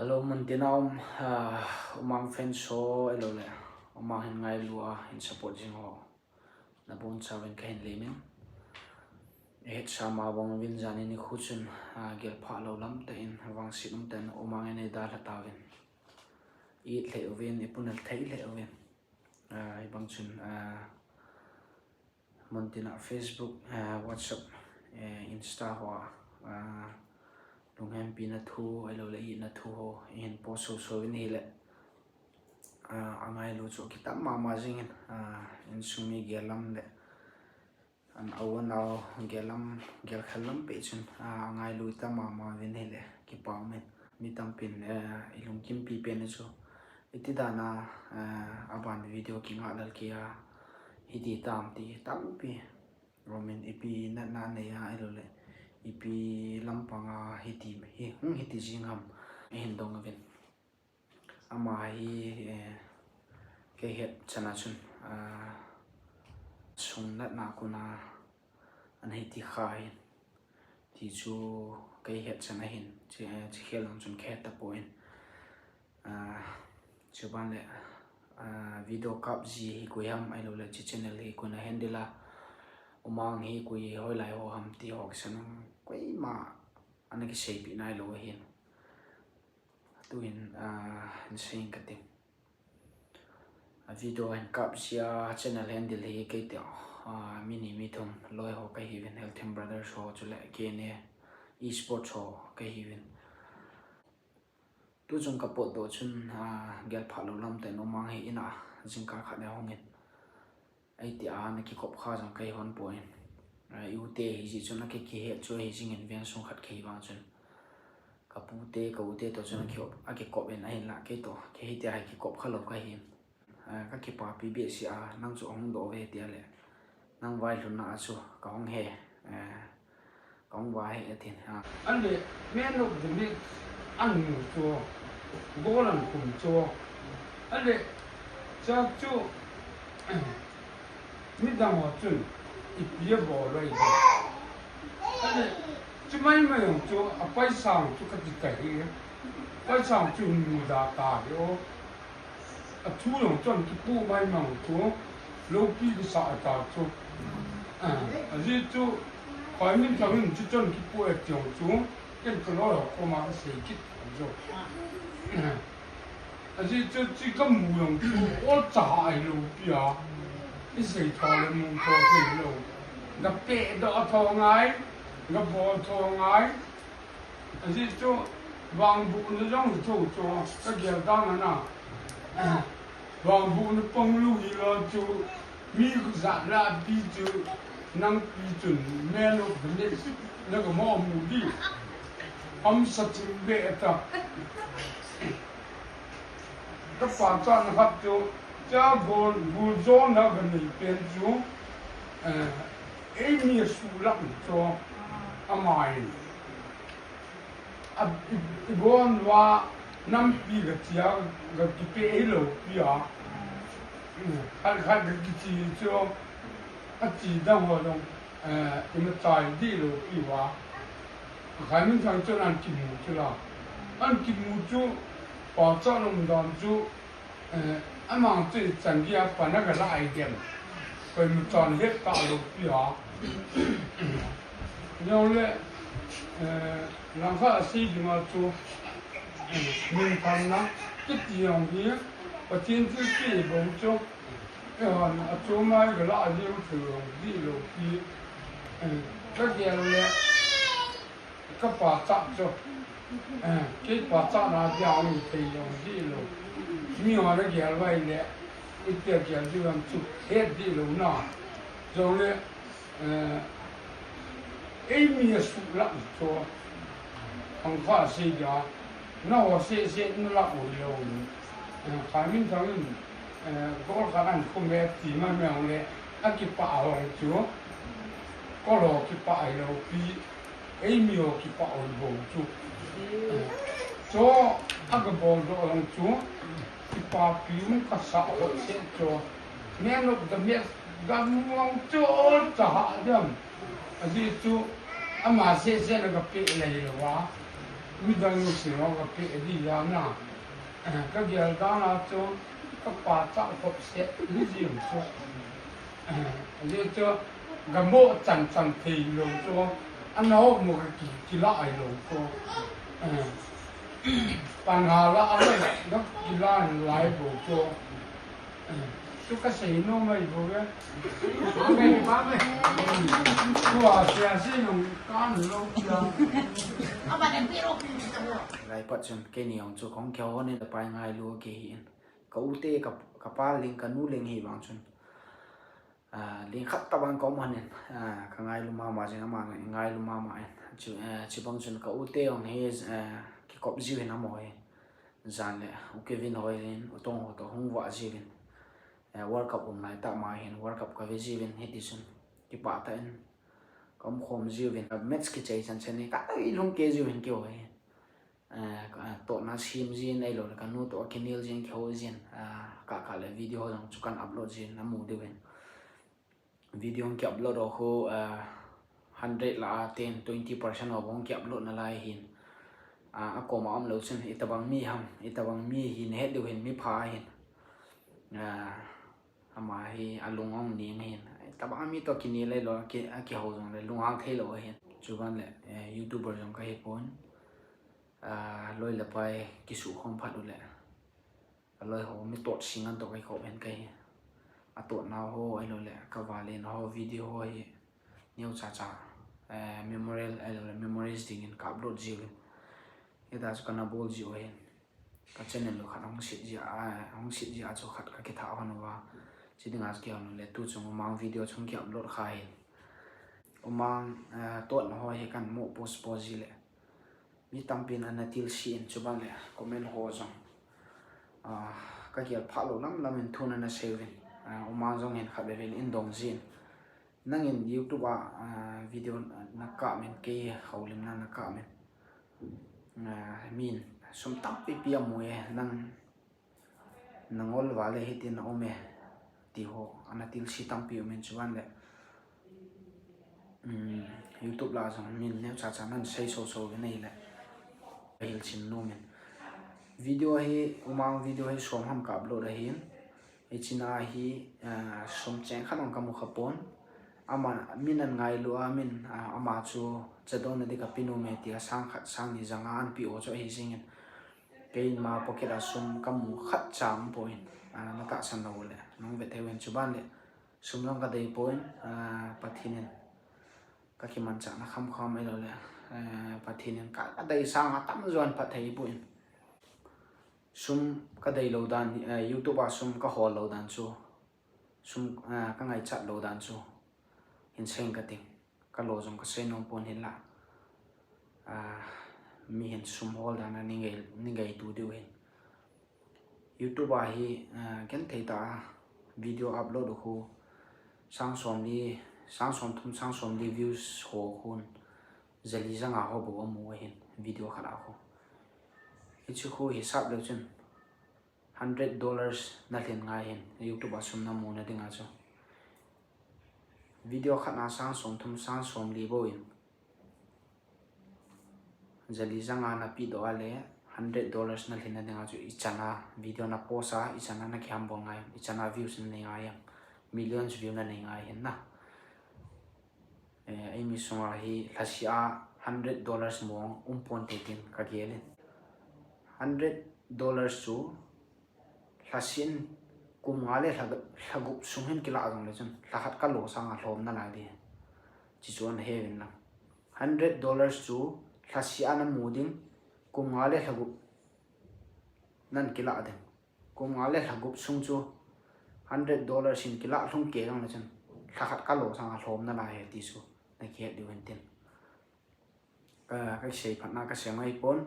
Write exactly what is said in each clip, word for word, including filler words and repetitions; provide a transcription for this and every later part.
Hello, muntina um, ah, Umang fans ho, hello le. Umang hin ngailu a, hin support jing ho. Nabonchauvin kahin lemin. Hetsah ma bang uvin jani nikho chun, ah, gelphah lou lam tah in, vangset um tah in, Umang in eidalha tauvin. I-it lheh uvin, ipunal thei lheh uvin. Ah, hibang chun, ah, muntina Facebook, ah, WhatsApp, eh, Insta hoa, ah, lunghempina thu, ahilou le i-itna thu ho, ihin post soso uvin ahile. Ah, angailu chu kitam mama jingin, ah, insung mi gel lam le. An u an nao gel lam, gel khel lam peh chun, ah, angailu itam mama uvin ahile, kipa umin. Mi tampin, eh, ilungkimpi pen chu. Iti dan a, eh, aban video kingah lel kei a, hiti tam ti tampi. Romin ipi natna nei a, ahilou le. Ipi lampang a hiti, hi, hung hiti jing ham, ihin dong uvin. Ama hi, eh, kei hetchan a chun, ah, sung natna a kon a, ana hiti kha ahin. Ti chu kei hetchan ahin, chi, eh, chi khel lang chun kei het tapon. Ah, chuban le, ah, video kap ji hi koi ham ahilou le chi channel hi koin a handle a. Umang hi koi hoilai ho ham ti ho kisan koima ana kiseipeh nailou ahin. Tuhin, ah, hin seiyin kati. A video hin kap ji a channel handle hi kei tia, ah, mi ni mi thum loi ho kahiuvin, Healthem Brothers ho chule K N A Esports ho kahiuvin. Tuchung kapotdoh chun, ah, gelphah lou lam tah in Umang hi in a jingkah khat ahungin. Eiti a ana kikop kha jong kahi hon poi. Ah, i u te hi jeh chun aki, kihet chu ahi jingin veng sung khat kahi vang chun. Ka pu te, ka u te toh chun aki, akikop in ahinlah kei toh. Kei hitia hi kikop kha lou kahin. Ah, ka kipapi behseh a, nang chu ahung doh uve tia le. Nang vailhunna a chu kahung he. Eh, Kong va he atin ha. Ale, man of the match amu chu, goal akhum chu. Ale, chak chu, midang ho chun, ipi abol loi. Ale, chumai mai jong chu, apaisa chu kati kahi. Paisa chu muda ta hi o. Athu jong chun kipoh mai mang chu, loupi kisah ta chu. Ah, ajeh chu, Khaiminthang in chu chun kipoh e ti jong chu, ken kaloi ho koma kasei kit chu. Ah, ajeh chu, chu kamu jong chu, olcha hai loupi a. Isei tho le mu tho sei lou. Kapeh doh tho ngai, kabol tho ngai. Ajeh chu, vangbohna jong chu chu, kagel dan ana. Vangbohna pang lou hilou chu, mi kajat lah pi chu, nangpi chun, man of the match, naga mo mu di. Hamsa chim be ta. Kapachatna khat chu, cha goal, goal jona kanei pen chu, eh, eimi asuhlak chu, amai. A, i, i bon uva nampi kachia, kakipeh hilou pi a. Khat khat kakichi chu, achi dang ho jong, eh, imachai dihlou pi uva. Khaiminthang chun ana kimu chu la. Ana kimu chu, pachat umdan chu, Eh, amang chu ichan geiya pan aga lah ahi dem. Koima chan het talou pi a. Jongle, eh, langkhat asei dinga chu, eh, minphatna kiti jong hi, Pathen thilpeh bou chu, eihon achom lai ga lah diu chu jong dihlou pi, eh, kagel le, Ka pachat chu, eh, kei pachatna dia hung thei jong dihlou. Miho nagel uva ahile, itia gel diu ham chu het dihlou na. Jongle, eh, eimi asuhlak chu, khangkha sei dia, naho seh seh nalak u lou. Eh, Khaiminthang in, eh, goal khat ana khum e ti man mong le, akipah hou chu, goal ho kipah hilou pi. Eimi ho kipah u bou chu. Chu, aga bol doh jong chu, kipapi um kasah lou seh chu. Man of the match, gamu jong chu, olcha ha diam. Ajeh chu, ama seh seh na kapeh lei lou a. Midang nu si ho ka pe di ya na. Ka gel dan a chu ka pa cha khop se ni jing chu. Ajeh chu gamo chan chan thei lou chu. Ana ho mo ka ki, kila ai lou chu. Pan ha la a le, ka kila lai lou chu. Chu ka sei nom mai bou ve. Ba mai, ba mai. Tua sia si nong kan lo kia. Lai pat chun keini jong chu kong kihou ni le pai ngailu kei hi in. Ka u te ka, ka pa leng ka nu leng hi vang chun. Ah, leng khat tabang ka um han in. Ah, ka ngailu mama jing ama ngailu mama in. Chu, eh, chubang chun ka u te jong hi, eh, kikop jiu hin amaho hi. Jan le, u Kevin ho in, u Tong ho toh hung vah jiuvin. Eh, World Cup um lai tah ma hin, World Cup ka ve jiuvin, hiti chun. Kipah tah in, ka um khom jiuvin. Match kichai chan chan in, ka i lhung kei jiuvin keiho hi. Eh, ka, tohna sem jin, ahilou le, ka nu toh kinel jin, kihou jin. Ah, ka, ka le video jong chu kan upload jin, na mu diuvin. Video hung ki upload ho khu, ah, hundred lah a ten, twenty percent ho bou hung ki upload nalai hin. Ah, akoma um lou chun, itabang mi ham, itabang mi hi nahet diu hin, mi pha hin. Ah, ama hi alung hung ning hin. Itabang mi toh kinel le lou, ki, akihou jong le, lunghang thei lou hin. Chuban le, eh, YouTuber jong ka hi pon. Ah, loi le pai, kisukhom phat u le. Ka loi ho, mi tot singan toh ka kop hen ka hi. A totna ho, ahilou le, ka valen ho, video ho hi. Neo cha cha, eh, memorial, ahilou le, memories dingin ka upload jiuvin. Hita chu kana bol jiu hin. Ka channel lo khat hung sit jia, ah, hung sit jia chu khat ka kitha hon uva. Chi dinga chu kihon le, tu chung umang video chung ki upload kha hin. Umang, eh, totna ho hi kan mo post post ji le. Mi tampin ana tilsi in chuban le comment ho jong. Ah, ka gel pha lou lam lam in thu nana sei uvin. Ah, umang jong hin khat veve in dong jin. Nangin YouTube a, ah, video na kap in kei houlimna na kap in. Ah, min sum tampi pi amu e nang. Nangol vale hitin a um e, ti ho, ana tilsi tampi um in chuban le. Um, YouTube lah a jong min neo cha cha nan sei so so ve nei le. Hilchin nom in. Video hi, umang video hi som ham ka upload ahin. Hichea hi, ah, sum cheng khat ong ka mu kha pon. Ama, min an ngailu a min, ah, ama chu chadon na di ka pinu me ti a sang khat sang ni janga an pi o chu ahi jingin. Kei in ma pocket a sum ka mu khat cha um poi, ah, na tahsan lou le, nong vet thei uvin chuban le, sum jong ka dei poi, ah, Pathen in ka kimanchahna kham kham ahilou le, eh, Pathen in ka, ka dei sang a tamjo an phat thei poi. Sum ka dei lou dan, eh, YouTube a sum ka hol lou dan chu, sum, ah, ka ngaichat lou dan chu, hin seng ka ting. Ka lo jong ka sei nom pon hin la. Ah, mi hin sum hol dan a ni ngai, ni ngai tu diu hin. YouTube a hi, ah, ken thei ta a video upload u khu sang som li, sang som thum, sang som li views ho khun. Jali janga ho bou amu ahin video khat a khu. Hichu khu hisap leu chun. Hundred dollars na lhin ngai hin, YouTube a sum na mu na dinga chu. Video khat na sang som thum sang som li bou in. Jali janga na pi doh a le, hundred dollars na lhin na dinga chu i chana, video na post a, i chana na kiham bol ngai, i chana views na nei ngai, millions view na nei ngai hin na. Eh, eimi sunga hi lhasia hundred dollars mong um pon te tin ka gel in. Hundred dollars chu lhasin kum nga le lha, lha gup sung hin kila jong le chun lha khat ka lo sanga lhom na lai di. Chi chuan he vin lang. Hundred dollars chu lhasia na mu ding kum nga le lha gup nan kila ding. Kum nga le lha gup sung chu hundred dollars in kila lhung ke jong le chun lha khat ka lo sanga lhom na lai he ti chu na kihet diu hen tin. Ka, ka sei phatna ka sei ngai pon.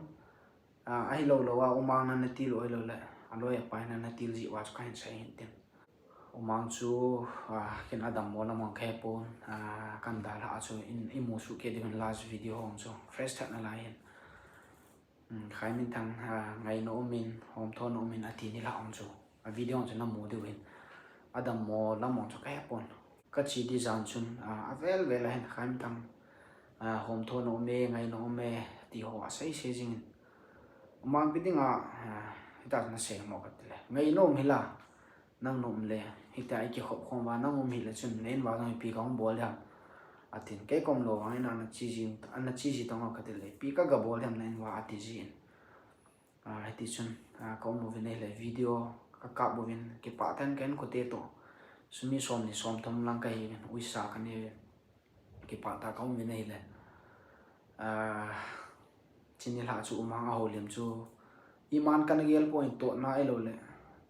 Ah, ahi lo lo a umang na na til u ahi lo le, a loi a pai na na til ji u a chu ka hin sei hin tin. Umang chu, ah, ken a dammo lam ang ka he pon, ah, kan dalha a chu in, i mu suh ke diu hin last video hong chu fresh that na lai hin. Hmm, Khai Minthang, ah, ngaina um in, homtho na um in, a ti ni la um chu. A video chu na mu diu hin. A dammo lam ang chu ka he pon. Ka chi di jan chun, ah, a vel vel a hin Khai Minthang, ah, homtho na um e, ngaina um e, ti ho asei sei jingin. Umang pi dinga, eh, hita na sei mo kati le. Ngai nom hila, nang nom le, hita i kikhop khom uva, nang um hile chun, na in uva jong ipi kahung bol diam. Atin, kei kom lou vang in ana chi ji, ana chi ji tong kati le, ipi ka ga bol diam na in uva ati jin. Ah, hiti chun, ah, ka um uvin ahile video ka kap uvin, kipah tah in ka inkote toh. Sum mi som ni som thum lang ka hi uvin, uisa ka nei uvin. Kipah tah ka um uvin ahile. Ah, chini lha chu umang a houlim chu. Iman kana gel poi, totna ahilou le.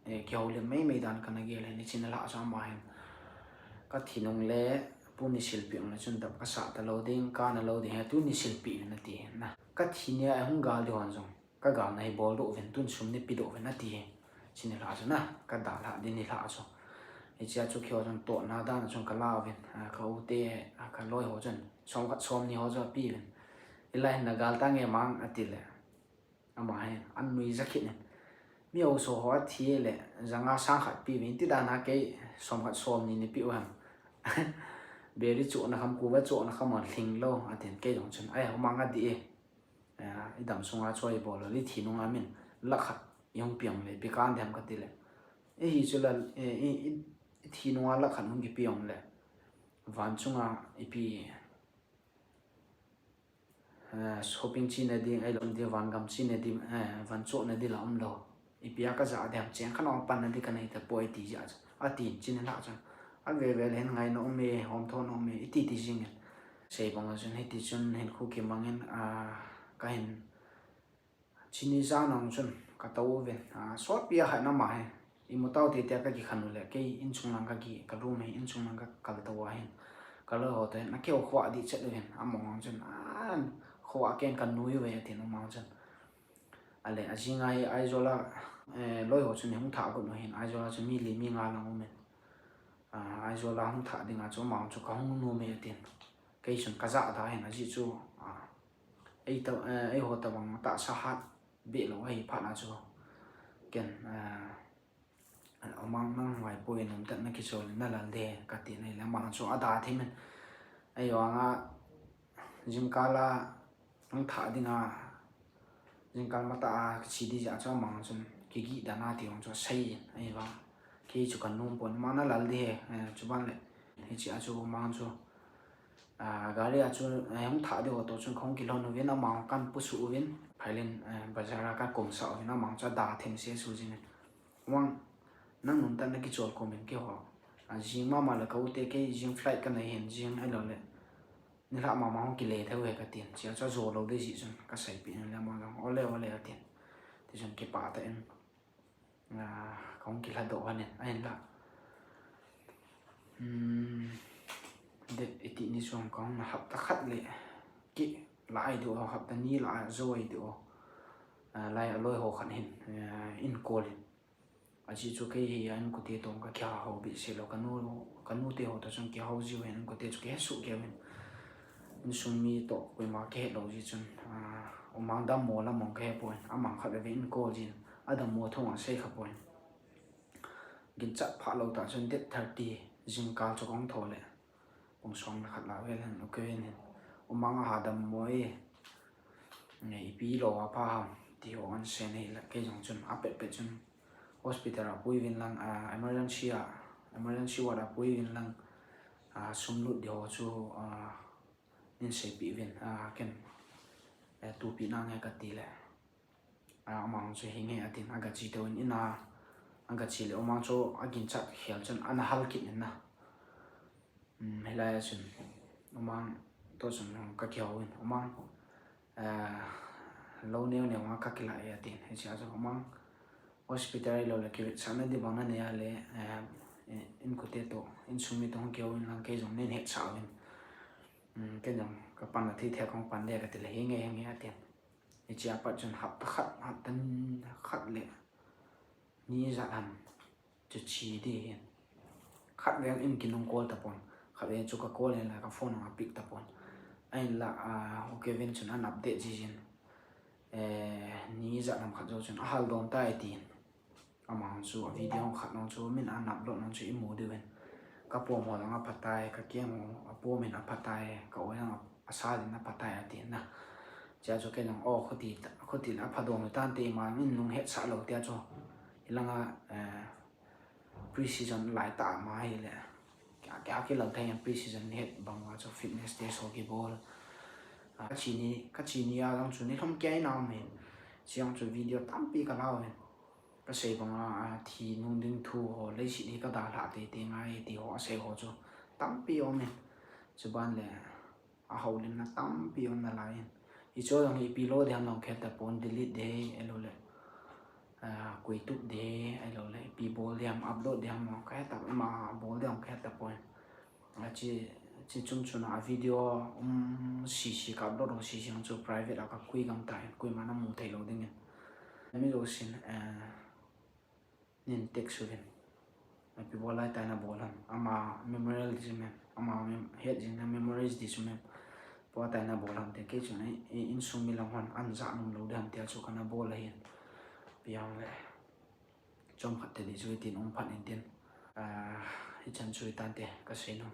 Eh, kihoulim mei mei dan kana gel hin, chini lha chu ama hin. Ka thi nung le, pu ni silpi ung le chun dap ka sa ta lou ding, ka na lou ding, he tu ni silpi na ti na. Ka thi nia hung gal di hon jong. Ka galna hi bol doh uvin, tun sum nei pe doh uvin ati hi. Chini lha chu na, ka dalha ding ni lha chu. Hichea chu keiho chun totna dan chun ka la uvin, ah, ka u te, ah, ka loi ho chun, som khat som ni ho chu ape uvin. Hilai hin na gal tange mang ati le. Ama hin, an nui ja kit in. Mi haosa ho athi le, ja nga sang khat pe uvin, ti dan a kei som khat som ni nei pe u ham. Beri chu na kham ku va chu na kham an hling lou, atin kei jong chun, ai, umang a di e. Eh, i dam sunga chu i bol lou, i thi nunga min lakh khat i hung pe ung le, ipi kan dem kati le. I hi chu la, eh, i, i, i thi nunga lakh khat hung kipe ung le. Van chunga ipi, eh, shopping chi na ding, ahilou le van gam chi na ding, eh, van choh na ding la um lou. Ipi a ka ja dem, cheng khat na pan na ding ka nei tapoi ti jeh chun. Atin chini lha chun. A ve ve le hin ngai na um e, hom tho na um e, i ti ti jingin. Sei bang a chun, hiti chun hin khu kimangin, ah, ka hin chini jan a chun ka tou uvin, ah, sotpi a khat na ma hi. I mu tau te te a ka kikhen u le, kei in chung lang ka ki, ka room hi in chung lang ka kal tou a hin. Ka loi ho te, na keu khua di chet uvin, amang chun, ah, khua ken ka nui uve, atin umang chun. Ale, ajing a hi Aizawl a, eh, loi ho chun hung thah got u hin, Aizawl a chun mi li mi nga lang um in. Ah, Aizawl a hung thah ding a chu, amang chu ka hung nom e atin. Kei chun ka ja da hin, ajeh chu, ah, ei ta, eh, eiho tabang tahsa hat beh lou ahi phat na chu. Ken, eh, Amang nang ngai poi, nom tah in na kichol in na lal ding, ka ti na le amang chu a da thim in. Ahivang a, jingkal a, hung thah ding a, jingkal matah a, ka che ding jeh chun amang chun, kigih dan a ti hung chu asei in, ahivang. Kei chu ka nom pon, amang na lal ding he, eh, chuban le, hichea chu amang chu, ah, gari a chu, eh, hung thah ding ho toh chun ka hung kilhon uvin, amang kan pusuh uvin, phailin, eh, bazar a ka kumsah uvin, amang chu a da thim se su jing in. Amang, nang nom tah in na kichol kom in keiho. A, jing mama le ka u te kei jing flight ka nei hin jing ahilou le. Nilhah mama hung kile thei u he ka tin. Chia chu a jo lou ding jeh chun ka seipeh in le amang jong ole ole a tin. Ti chun kipah tah in. A, ka hung kilha doh hon in ahin la. Hmm, det iti ni chun ka hung na hapta khat le. Ki la ai do hapta ni la ai jo ai do. A, lai a loi ho khat hin, a, in call in. Ajeh chu kei hi a inkote toh ka kihou behseh lou, ka nu, ka nu te ho toh chun kihou jiu hin, inkote chu kihe suh keu hin. Insung mi toh koima kihe lou jeh chun, ah, umang dammo lam mong kahe poi, amang khat veve in call jin, adammo thong asei kha poi. Ginchat pha lou tah chun date thirty jingkal chu ka hung thou le. Pung som le khat lah vel hin, okay hin. Umang a ha dammo e. Nge ipi lou a pha ham, ti ho an sei nei le, kei jong chun, a pet pet chun. Hospital a pui uvin lang, a, emergency a, emergency ward a pui uvin lang, a, sum lut ding ho chu, a, nin seipeh uvin, a, ken, e, tupeh nange ka ti le. A, amang chu hinge atin, aga che teu in, in a, aga che le, umang chu aginchat khel chun, ana hal kit in na. Um, hilai a chun, umang toh chun, um, ka kihou in, umang, eh, lou neo neo a ka kila e atin, hichea chun, umang, hospital ahilou le, kivetsahna ding bang na nei a le, eh, inkote toh, insung mi toh hung kihou in lang kei jong nin hetsah uvin. Um, ken jong, ka pan na thei thei a kong pan ding ka ti le, hinge, hinge atin. Hichea pat chun hapta khat, hapta khat le ni ijat ham chu che ding hin. Khat vei in kinung call tapon. Khat vei chu ka call in la ka phone a pick tapon. Ahin la, a, okay vin chun an update ji jin. Eh, ni ijat ham khat jou chun ahal don tai tin. Amang chu a video khat nung chu min an upload nung chu imu diu hin. Ka pom ho jong aphatai, ka keng ho apom in aphatai, ka oi jong asa din aphatai atin na. Chia chu kei nang o khuti ta, khuti la pha dong tan te ma min nung het sa lo tia chu. Hilanga, eh, pre-season lai ta ma hi le. Kya, kya ki lang thei pre-season het bang wa chu fitness test ho ki bol. Ah, ka chini, ka chini a lang chu ni thom kya na me. Siang chu video tampi ka lau he. Ka sei bang a, a thi nung ding thu ho, leiset hi ka dalha te te ngai ti ho, a sei ho chu tampi om e. Chuban le, a houlimna tampi um nalai in. Hichu jong hi ipi lo ding ham long ka het tapon, delete ding, ahilou le, ah, koi tup ding, ahilou le, ipi bol ding ham, upload ding ham long ka het ta, ima bol ding ham ka het tapon. Ah, chi, chi chum chuna a video um sisi ka upload ho sisi chu private a ka koi gam ta in, koima na mu thei lou ding in. Mi lo sin, eh, nin text uvin. Ipi bol lai tai na bol ham. Ama memorial di chu mem. Ama mem-, het jing na memories di chu mem. Ipi tai na bol ham te kei chu na i, i insung mi lang hon an ja nung lou ding ham tia chu kana bol ahin. Ipi ham le. Chomkhat te di chu itin um phat in tin. Ah, hichan chu itan te ka sei nom.